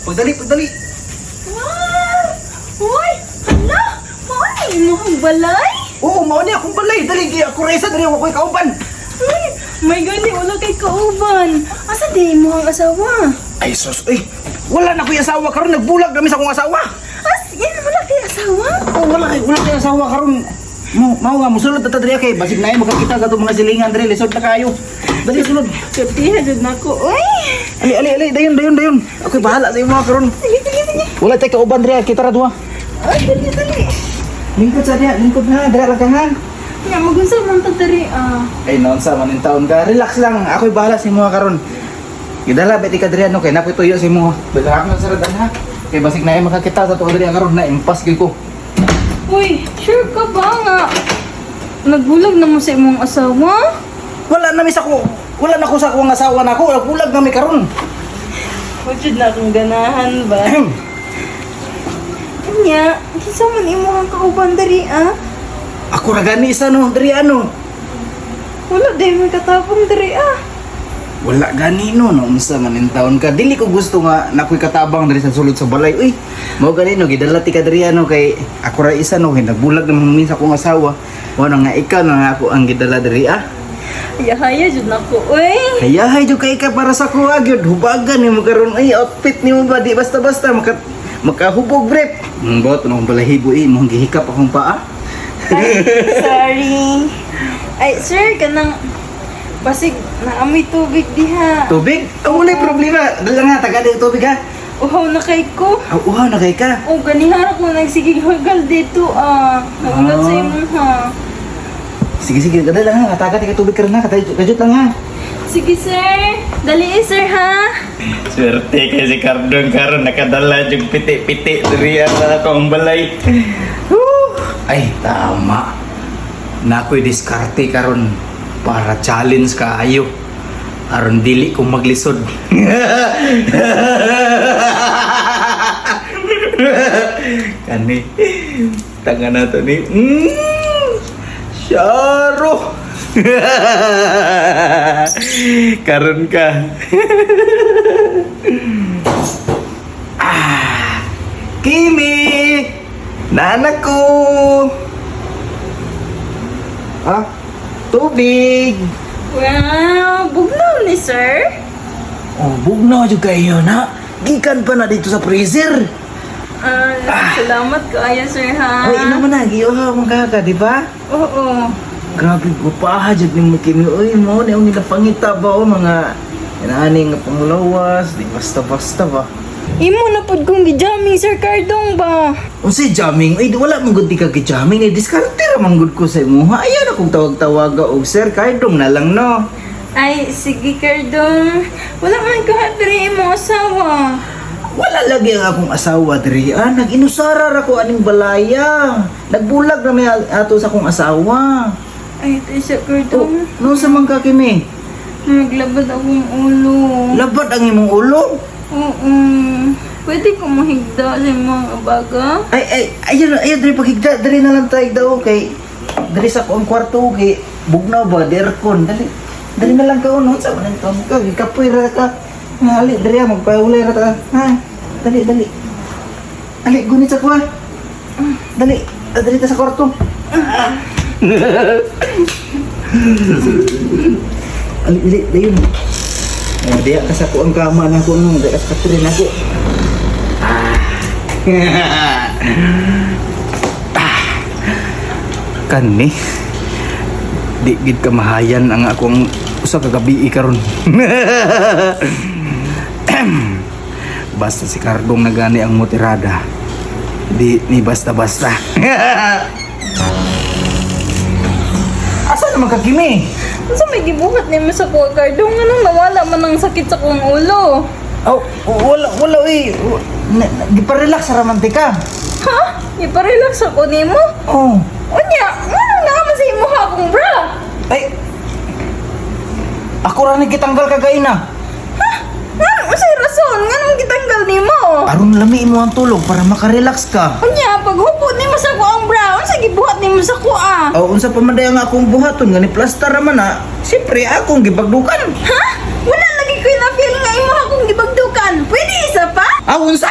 Pagdali, pagdali. Wow! Uy! Hala! Mao ni imong balay? Oo, mao ni akong balay. Dali, gi ako resa dali ako kauban. Uy! May gani wala kay kauban. Asa di mo ang asawa? Ay sus, uy. Wala na ko'y asawa karon, nagbulag kami sa akong asawa. As in, wala kay asawa? Oh, wala kay asawa karon. Mo, mao nga musulod ta diri kay basig na makakita sa atong mga silingan diri, lisod na kayo. Dali sulod. Katiha jud nako. Uy! Ali, ali, ali, dayon, dayon, dayon. Ako'y bahala sa imo karon. Sige, sige, sige. Wala tay kauban diri, kita ra duha. Ay, dali, dali. Lingkod sa diya, lingkod na, dira lang ka ha. Nga, magunsa man ta diri ah. Ay, noon sa manin taon ka. Relax lang. Ako'y bahala sa imo karon. Gidala bet ka diri ano kay nakoy tuyo sa imo. Bala ako sa radan ha. Kay basig na makakita sa tuo diri karon na impas gyud ko. Uy, sure ka ba nga? Nagbulag na mo sa imong asawa? Wala na mi sa ko. Wala na ko sa akong asawa nako. Nagbulag na mi karon. Wajud na akong ganahan ba? Kanya, kinsa man imo ang kauban diri ah? Ako ra gani isa no diri ano. Wala dai may katapong diri ah. Wala gani no no unsa man in taon ka. Dili ko gusto nga nakoy katabang diri sa sulod sa balay. Uy, mao gani no gidala ti ka diri ano kay ako ra isa no kay nagbulag na man mi sa akong asawa. Wala nga ikaw na nga ako ang gidala diri ah. Yahaya jud nako uy. Hayahay jud kay ka para sa kuha gyud hubagan nimo karon ay outfit nimo ba di basta-basta maka makahubog brep. Bot nung balahibo eh mong gihikap akong paa. Ay, sorry. Ay, sir, kanang basig naamoy tubig diha. Tubig? Oh, wala problema. Dali lang ha, taga yung tubig ha. Uhaw na kay ko. Aw, uhaw na kay ka. O, ganihara ko nagsigig hagal dito ah. Naungat sa Ah. imo ha. Sige sige, dali lang ha, taga yung tubig karon ha, kajut lang ha. Sige, sir. Dali eh, sir, ha? Swerte kay si Cardong karon nakadala yung piti-piti diri ang akong balay. Whew! Ay, tama. Nakoy diskarte karon para challenge kaayo. Aron dili ko maglisod. Kani tanga na to ni. Syaro. Karon ka. Ah, Kimi! Nana ko! Ah, tubig! Wow, bugnaw ni sir. Oh, bugnaw jud kayo na. Gikan pa na dito sa freezer. Ah, salamat kaayo, sir, ha? Ay, ino man na, giuhaw mong kaka, di ba? Oo. Grabe, gupaha jud nimo Kimi. Uy, mo ni ang pangita ba o mga inaani nga panglawas, di basta-basta ba. Imo na pud kong gijamming, Sir Cardong ba? Unsay jamming? Ay, di wala man gud di ka gijamming ni diskarte ra man gud ko sa imuha. Ayan akong tawag-tawaga og Sir Cardong na lang no. Ay, sige, Cardong. Wala man ka diri imo asawa. Wala lagi ang akong asawa diri. Ah, nag-inusara ra ko aning balaya. Nagbulag na may ato sa akong asawa. Ay, ito siya, Oh, Cardong. no sa man ka Kimi? Naglabad akong ulo. Labad ang imong ulo. Oo. Pwede ko mahigda sa imong abaga? Ay ay ayun ayun diri paghigda diri na lang tayo daw kay diri sa akong kwarto kay bugnaw ba di aircon dali dali na lang ka no sa man taon ka gikapoy ra ka. Nga, ali diri ah, magpahulay ra ta ha, dali dali ali gunit sa kuha dali ah, dali ta sa kwarto. Ali dali dayon. Oh, diya ka sa kuang kama na ko no, diya ka sa katre na ko. Kani di gid kamahayan ang akong usa ka gabi karon. Basta si Cardong nagani ang motirada di ni basta-basta. Asa naman ka Kimi? Unsa may gibuhat nimo sa kuha, Cardong? Anong nawala man ang sakit sa kong ulo? Oh, wala wala uy. Gipa-relax ra man ti ka. Ha? Iparelax ako nimo? Oh. Unya, ngano naman sa imo akong bra? Ay. Ako ra ni gitanggal kagaina. Ha? Ngano unsay rason? Nganong gitanggal nimo? Aron lami mo ang tulog para makarelax ka. Unya, paghupo nimo sa kuang bra, unsa gibuhat nimo sa kuha? Oh, unsa pa man day ang akong buhaton nga ni plaster ra man na. Siyempre akong gibagdukan. Ha? Wala lagi ko na feel nga imo akong gibagdukan. Pwede isa pa? Aw, unsa?